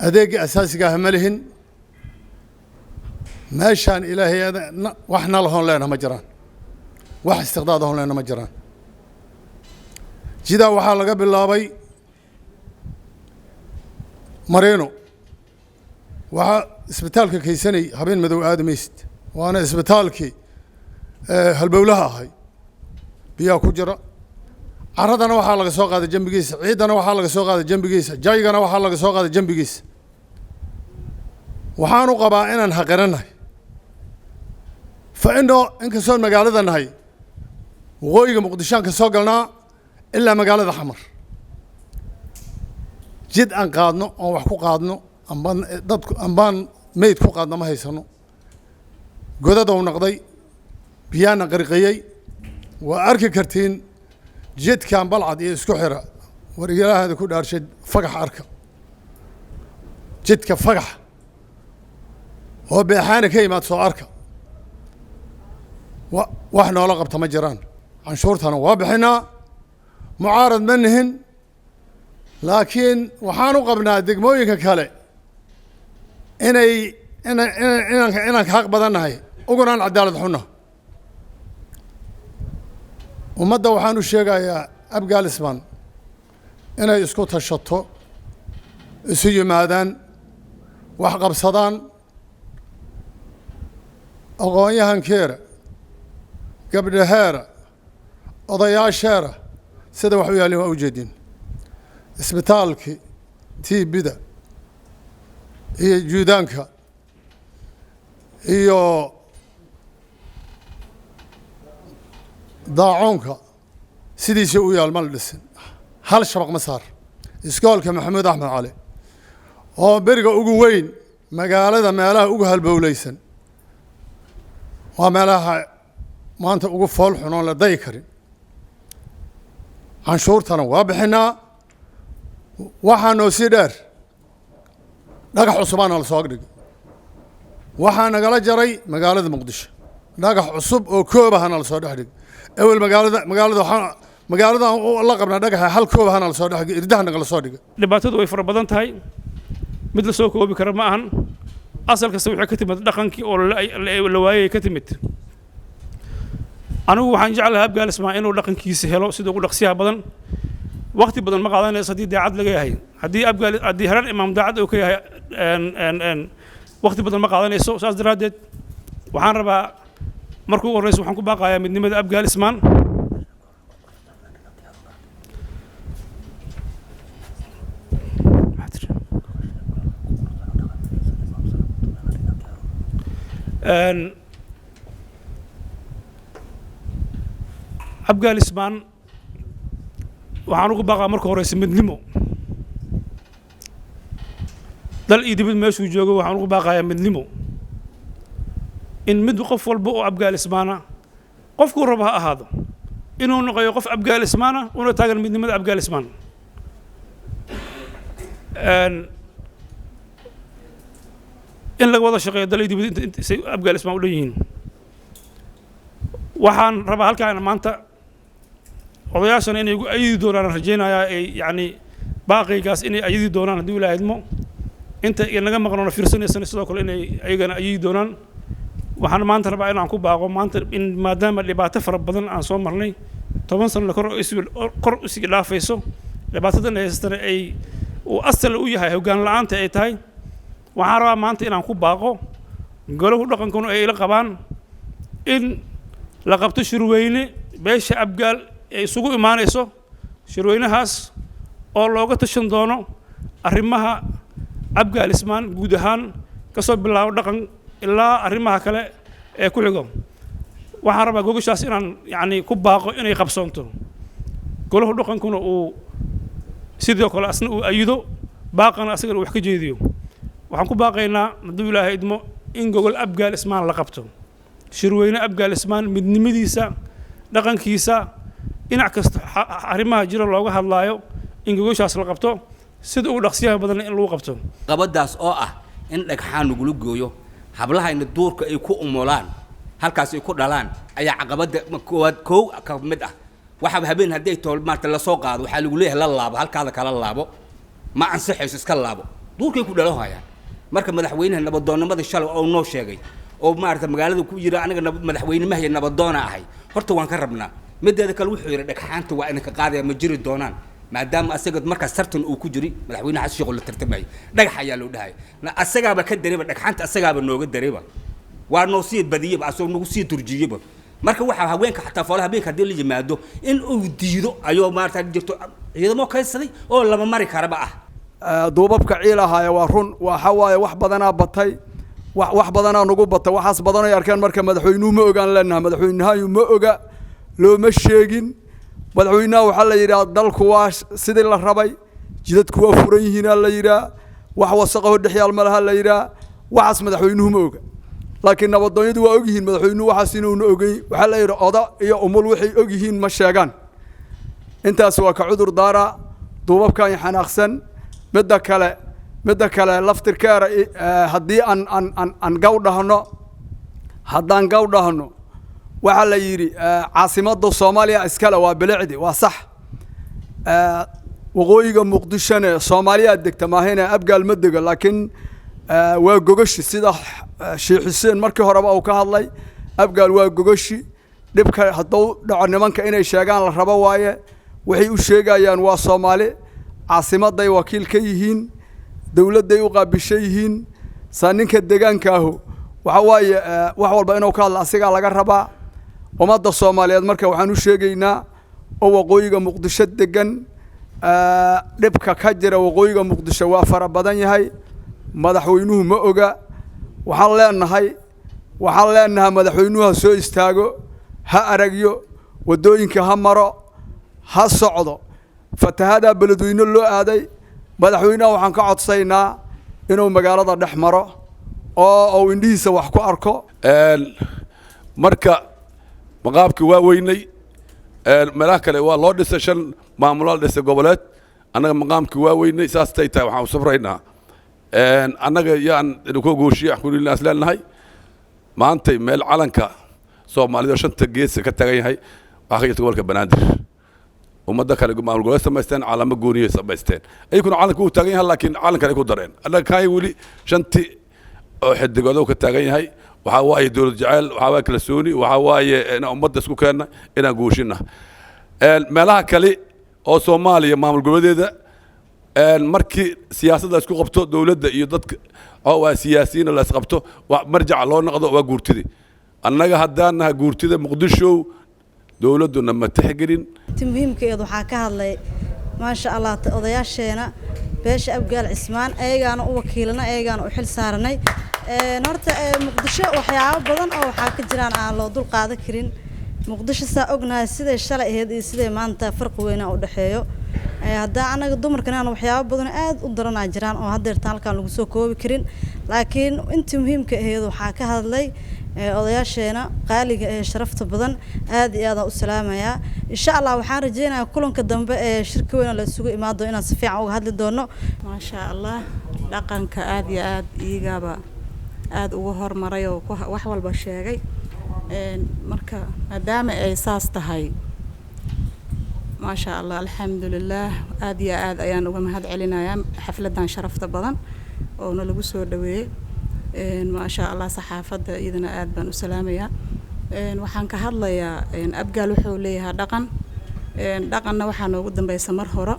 Adeegga asaasiga ah ma lihin. Meeshaan Ilaahay wax nalahoon leenaha ma jiraan, wax istiqdaad ahoon leenaha ma jiraan. Jidaa waxaa laga bilaabay Mariino, waxaa isbitaalka Kaysanay habeen madow aadi maysid, waana isbitaalkii halbowlaha ahay. Biyaa ku jira, carradana waxaa laga soo qaaday jambigiisa, ciiddana waxaa laga soo qaaday jambigiisa, jaygana waxaa laga soo qaaday jambigiisa. Waxaanu qabaa inaan haqiranahay fa inoo inkastoon magaalada nahay, waqooyiga Muqdishoan ka soo galnaa ilaa magaalada Xamar. Jid aan qaadno oon wax ku qaadno, ambaan dadku ambaan meyd ku qaadno ma haysano. Godadow noqday, biyaana qarqiyey. Waa arki kartiin jidkan Balcad iyo isku xira. War ilaahada ku dhaarshay, Fagax arka, jidka Fagax oo Beexaani ka yimaad soo arka. Wax noola qabta ma jiraan. Canshuurtana waa bixinaa, mucaarad ma nihin, laakiin waxaan u qabnaa degmooyinka kale inay ina inaan inaan ka xaq badan nahay, ugunaan cadaalad xunna. Ummadda waxaan u sheegayaa Abgaalisman inay isku tashato, isu yimaadaan, wax qabsadaan. Aqoon-yahankeera, gabdhaheera, odayaasheera, sida wax u yaallin waa ujeedin. Isbitaalkii TB-da iyo juudaanka iyo daacuunka sidiisii u yaal, ma la dhisin, hal shabaq ma saar. Iskoolka Maxamuud Axmed Cali oo beriga ugu weyn magaalada, meelaha ugu halbowleysan, waa meelaha maanta ugu fool xun oon la dayi karin. Canshuurtana waa bixinaa. Waxaa noo sii dheer dhagax cusubaana la soo dhigay, waxaa nagala jaray magaalada Muqdisho. Dhagax cusub oo koobahana la soo dhex dhigay. Ewel magaalada waxaa magaaladan la qabnaa dhagaxa hal koobahana la soo dhex dhigay, irdaha nagala soo dhigay. Dhibaatadu way fara badan tahay, mid la soo koobi kara ma ahan. Asal kasta waxay ka timid dhaqankii oo la waayay ka timid. Anigu waxaan jeclahay Abgaal Ismaa inuu dhaqankiisa helo sida ugu dhaqsiyaha badan. Waqti badan ma qaadanayso haddii daacad laga yahay, haddii Abgaal, haddii Herar Imaam daacad uu ka yahay, waqti badan ma qaadanayso. Saas daraaddeed waxaan rabaa marka ugu horreysa waxaan ku baaqayaa midnimada Abgaal Ismaan. Abgaal Ismaan waxaan ugu baaqaa marka horeysa midnimo. Dal iyo dibad meeshuu joogo waxaan ugu baaqayaa midnimo, in mid qof walba oo Abgaal Ismaana, qofkuu rabo ha ahaado, inuu noqoyo qof Abgaal Ismaana una taagan midnimada Abgaal Ismaan. In laga wada shaqeeyo dal iyo dibad inta say Abgaal Ismaan u dhan yihiin. Waxaan rabaa halkaan maanta odayaashana inay igu ayidi doonaan, aan rajaynayaa ay yacni baaqaygaas inay ayidi doonaan haddii Ilaahay idmo. Inta inaga maqnoona fiirsanaysana sidoo kale inay ayagana ayidi doonaan. Waxaan maanta rabaa inaan ku baaqo maanta in maadaama dhibaato fara badan aan soo marnay, 10 sano kor usii dhaafayso, dhibaatadan haystana ay uu asal u yahay hoggaan la'aanta ay tahay, waxaan rabaa maanta inaan ku baaqo, golahu dhaqankuna ay ila qabaan, in la qabto shirweyne beesha Abgaal ay isugu imaanayso, shirweynahaas oo looga tashan doono arrimaha Abgaal Ismaan guud ahaan, ka soo bilaabo dhaqan ilaa arrimaha kale ee ku xigo. Waxaan rabaa gogashaas inaan yacni ku baaqo inay qabsoonto, golahu dhaqankuna uu sidoo kale asna uu ayido, baaqana asagana uu wax ka jeediyo. Waxaan ku baaqaynaa hadduu Ilaahay idmo in gogol Abgaal Ismaan la qabto, shirweyne Abgaal Ismaan midnimadiisa, dhaqankiisa, dhinac kasta arrimaha jira looga hadlaayo, in gogoshaas la qabto sida ugu dhaqsiyaha badan in lagu qabto. Qabadaas oo ah in dhagxaan lagula gooyo hablahayna, duurka ay ku umulaan, halkaas ay ku dhalaan, ayaa caqabadda koowaad koow ka mid ah. Waxaaba habeen hadday tool maarta lasoo qaado, waxaa lagu leeyahay la laabo, halkaada kala laabo, ma ansixayso, iska laabo. Duurkay ku dhalohayaan. Marka madaxweynaha nabadoonnimada shalay oo noo sheegay oo maarata magaalada ku yiri, aniga madaxweyne mahaya, nabadoona ahay, horta waan ka rabnaa. Mideeda kale, wuxuu yidhi dhagxaanta waa idinka qaadaya, ma jiri doonaan, maadaama asaga markaas tartan uu ku jiri madaxweyne Xasan Sheekh oo la tartamayay, dhagax ayaa loo dhahaya. Asagaaba ka dareba dhagxaanta, asagaaba nooga dareba, waa noo sii badiyeba, asagoo nagu sii turjiyeba. Marka waxaa haweenka xataa foolaha habeenka haddii la yimaado in uu diido ayuu maarata jirto ciidamo kaydsaday oo lama mari karaba ah. Duubabka ciilahaaya waa run, waxa waaye wax badanaa batay, wax badanaa nagu batay, waxaas badanay arkeen. Marka madaxweynuhu ma ogaan leenaha, madaxweynahayu ma oga, looma sheegin. Madaxweynaha waxaa la yidhaha dalku waa sidii la rabay, jidadku waa furan yihiinaa la yidhaha, wax wasaqaho dhexyaal ma laha la yidhaha. Waxaas madaxweynuhu ma oga, laakiin nabadoonyadu waa ogyihiin madaxweynuhu waxaas inuuna ogeyn. Waxaa la yidhi oda iyo umul waxay ogyihiin ma sheegaan. Intaas waa ka cudur daara duubabkan xanaaqsan. Midda kale laftirkeera, haddii aan gaw dhahno, haddaan gaw dhahno, waxaa la yidhi caasimadda Soomaaliya iskale waa bilicdi, waa sax. Waqooyiga Muqdishone Soomaaliyaa degta maahine Abgaal ma dego, laakiin waa gogashi, sida Sheekh Xuseen markii horeba uu ka hadlay. Abgaal waa gogashi. Dhibka hadduu dhaco nimanka inay sheegaan la rabo waaye. Waxay u sheegayaan waa Soomaali, caasimadday wakiil ka yihiin, dowladday u qaabishan yihiin. Saa ninka deegaankaahu waxa waaye wax walba inuu ka hadla asigaa laga rabaa. Ummadda Soomaaliyeed marka waxaan u sheegaynaa oo waqooyiga Muqdisho degan, dhibka ka jira waqooyiga Muqdisho waa fara badan yahay, madaxweynuhu ma oga. Waxaan leenahay madaxweynuhu ha soo istaago, ha aragyo waddooyinka, ha maro, ha socdo. Fatahadaa Beledweyne loo aaday, madaxweynaha waxaan ka codsaynaa inuu magaalada dhex maro oo uu indhihiisa wax ku arko. Marka maqaabkii waa weynay, meelaha kale waa loo dhisay, shan maamulaa la dhisay goboleed, annaga maqaamkii waa weynay. Saastay tahay waxaan u safraynaa annaga yaan idinku gooshiye axkulilaas leenahay. Maantay meel calanka Soomaalida shanta geesa ka tagan yahay waxaa ka jirta gobolka Banaadir. Ummadda kale maamul goboleed samaysteen, calamo gooniyay samaysteen, ayaguna calanka wuu taagan yahay, laakiin calan kale ku dareen. Annaga kaay weli shanti oo xidigood ka taagan yahay. Waxaa waaye dowlad jeceel, waxaa waaye kalsooni, waxaa waaye inaan ummadda isku keenna, inaan guushina. Meelaha kale oo Soomaaliya maamul goboleedeeda markii siyaasadda la isku qabto, dowladda iyo dadka oo waa siyaasiyiin la isqabto, marjaca loo noqdo waa guurtidii. Annaga haddaan nahay guurtida Muqdisho, dowladduna ma tixgelin. Ti muhiimkeedu waxaa ka hadlay, maasha Allah, odayaasheena beesha Abgaal Cismaan, ayagaana u wakiilana, ayagaana u xil saaranay. Horta Muqdisho waxyaabo badan oo waxaa ka jiraan aan loo dul qaadan karin. Muqdisho saa ognahay siday shalay ahayd iyo siday maanta farqi weyna u dhexeeyo. Haddaa anaga dumarkan waxyaabo badan aad u daranaa jiraan oo haddeertaan halkaan lagu soo koobi karin, laakiin intii muhiimka ahayd waxaa ka hadlay odayaasheena qaaliga ee sharafta badan. Aad iyo aadaan u salaamayaa. Insha Allah waxaan rajeynayaa kulanka dambe ee shirka weyn la isugu imaado inaan si fiican uga hadli doono. Maasha Allah, dhaqanka aada iyo aada iyagaba aada uga hormaray oo wax walba sheegay. Marka maadaama ay saas tahay, maasha Allah, alxamdulilaah, aada iyo aad ayaan uga mahad celinayaa xafladan sharafta badan oona lagu soo dhaweeyey. Maasha Allah, saxaafadda iyadana aad baan u salaamayaa. Waxaan ka hadlayaa Abgaal wuxuu leeyahay dhaqan, dhaqanna waxaa noogu dambeysa mar hore.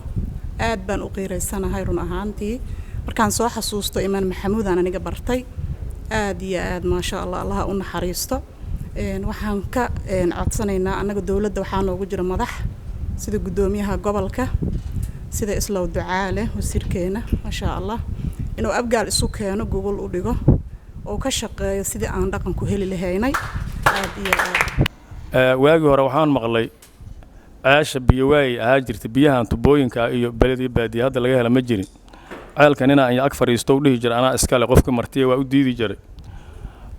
Aad baan u qiireysanahay run ahaantii markaan soo xasuusto Imaan Maxamuudaan aniga bartay. Aad iyo aad, maasha Allah, Allaha u naxariisto. Waxaan ka codsanaynaa annaga dowladda waxaa noogu jira madax sida guddoomiyaha gobolka, sida Islow Ducaale, wasiirkeena, maasha Allah, inuu Abgaal isu keeno, gogol u dhigo oo ka shaqeeyo sidii aan dhaqanku heli lahaynay. Aad iyo aad. Waagii hore waxaan maqlay ceesha biyo waayay ahaa jirta, biyahan tubooyinka iyo beled iyo baadiya hadda laga hela ma jirin. Ceelka ninaa iyo ag fadhiisto u dhihi jira anaa iskale, qofka martiya waa u diidi jiray.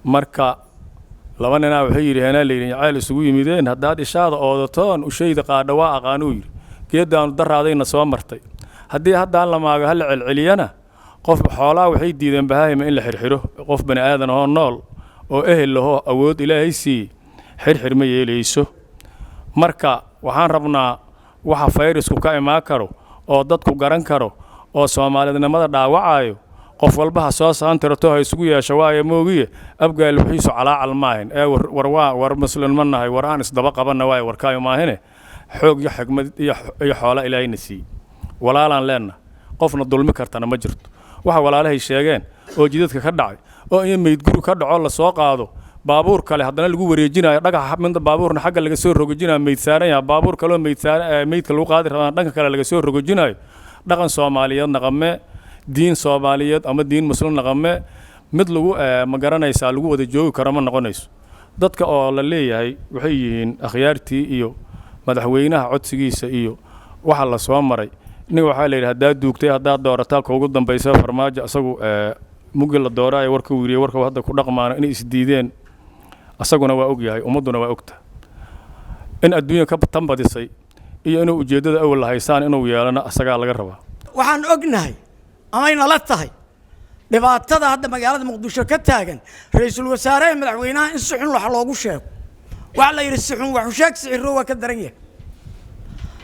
Marka laba ninaa waxay yidhi henaa la yidhi ceel isugu yimideen, haddaad ishaada oodatoon ushayda qaadha waa aqaanuu yidhi, geeddaanu daraadayna soo martay. Haddii haddaan la maago hala celceliyana, qof xoolaha waxay diideen bahaahima in la xirxiro. Qof bani aadan ahoo nool oo ehel lahoo awood Ilaahay siiyey xirxir ma yeelayso. Marka waxaan rabnaa waxa fayrasku ka imaan karo oo dadku garan karo oo soomaalidnimada dhaawacayo. Qof walba ha soo saantirato, ha isugu yeesho waayo moogiye. Abgaal wixiisu calaacal maahin ee war waa war muslim ma nahay, war aan isdaba qabanna waayo warkaayo maahine. Xoog iyo xigmad iyo xoola Ilaahayna siiyey, walaalaan leenna, qofna dulmi kartana ma jirto. Waxa walaalahay sheegeen oo jidadka ka dhacay oo in meydguru ka dhaco, lasoo qaado baabuur kale, haddana lagu wareejinayo dhagaxa midna, baabuurna xagga laga soo rogojinayo, meyd saaran yahay, baabuur kaloo meyd saaran, meydka lagu qaadi rabana dhanka kale laga soo rogojinayo, dhaqan Soomaaliyeed naqame, diin Soomaaliyeed ama diin Muslim naqame, mid lagu ma garanaysaa lagu wada joogi karo ma noqonayso. Dadka oo la leeyahay waxay yihiin akhyaartii iyo madaxweynaha codsigiisa iyo waxa la soo maray nin, waxaa la yidhi haddaad duugtay, haddaad doorataa kuugu dambaysa. Farmaajo isagu muggi la dooraayo warka wiiriye, warka hadda ku dhaqmaano inay isdiideen asaguna waa og yahay, ummadduna waa ogta in adduunya ka tan badisay iyo inuu ujeeddada awal la haysaan inuu yeelana asagaa laga rabaa. Waxaan ognahay amay nala tahay dhibaatada hadda magaalada Muqdisho ka taagan, ra-iisul wasaaraha, madaxweynaha in si xun wax loogu sheego. Waxaa la yidhi si xun waxu sheeg, siciro waa ka daran yahay.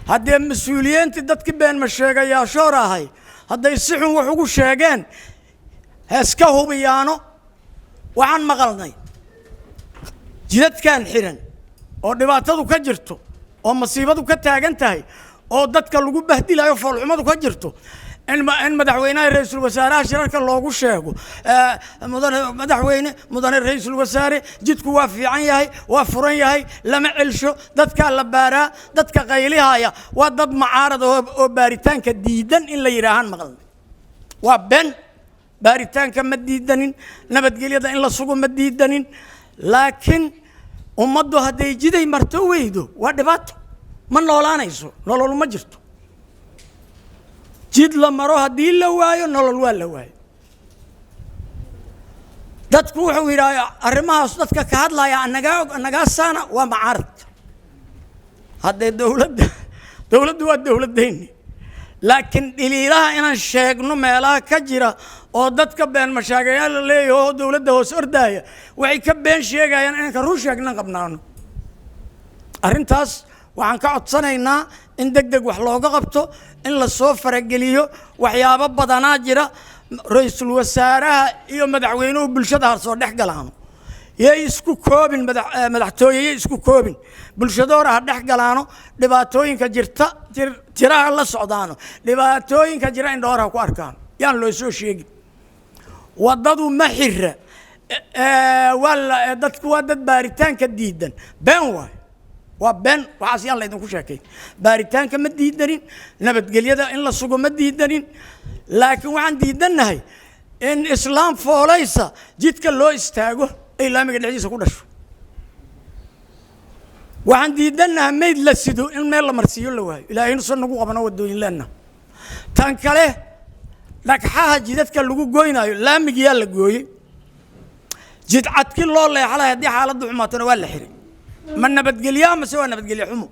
Haddee mas-uuliyiintii dadkii been ma sheegayaashoor ahay hadday si xun wax ugu sheegeen, heeska hubiyaano. Waxaan maqalnay jidadkan xiran oo dhibaatadu ka jirto oo masiibadu ka taagan tahay oo dadka lagu bahdilayo, foolxumadu ka jirto, in madaxweynaha, ra-iisul wasaaraha shirarka loogu sheego, mudane madaxweyne, mudane ra-iisul wasaare, jidku waa fiican yahay, waa furan yahay, lama celsho, dadkaa la baaraa, dadka qaylihaya waa dad macaarad oo baaritaanka diidan in la yidhaahaan maqalnay. Waa been. Baaritaanka ma diidanin, nabadgelyada in la sugo ma diidanin, laakiin ummaddu hadday jiday marto weydo waa dhibaato, ma noolaanayso, nolol ma jirto. Jid la maro haddii la waayo, nolol waa la waayo. Dadku wuxuu yidhaha arrimahaas dadka ka hadlaya anagaa og, anagaa saana waa macaarad. Haddee dowladda, dowladdu waa dowladdayni, laakiin dhiliilaha inaan sheegno meelaha ka jira oo dadka been mashaagayaal la leeyaho oo dowladda hoos ordaaya waxay ka been sheegayaan inaan ka run sheegnan qabnaano. Arrintaas waxaan ka codsanaynaa in deg deg wax looga qabto, in lasoo farageliyo. Waxyaabo badanaa jira. Ra-iisul wasaaraha iyo madaxweynuhu bulshada har soo dhex galaano, yay isku koobin madaxtooye, yay isku koobin, bulshadoora ha dhex galaano, dhibaatooyinka jirta jiraha la socdaano, dhibaatooyinka jira indhoor ha ku arkaano, yaan loo soo sheegin. Waddadu ma xira, waa la dadku waa dad baaritaanka diidan, been waay, waa been waxaas, yaan laydinku sheekayn. Baaritaanka ma diidanin, nabadgelyada in la sugo ma diidanin, laakiin waxaan diidannahay in islaam foolaysa jidka loo istaago ay laamiga dhexdiisa ku dhasho. Waxaan diidannahay mayd la sido in meel la marsiiyo la waayo. Ilaahaynu san nagu qabano waddooyin leenna. Tan kale, dhagxaha jidadka lagu goynaayo, laamigiyaa la gooyey, jidcadki loo leexalay haddii xaaladdu xumaatona waa la xiray. Ma nabadgelyaa mase waa nabadgelye xumo?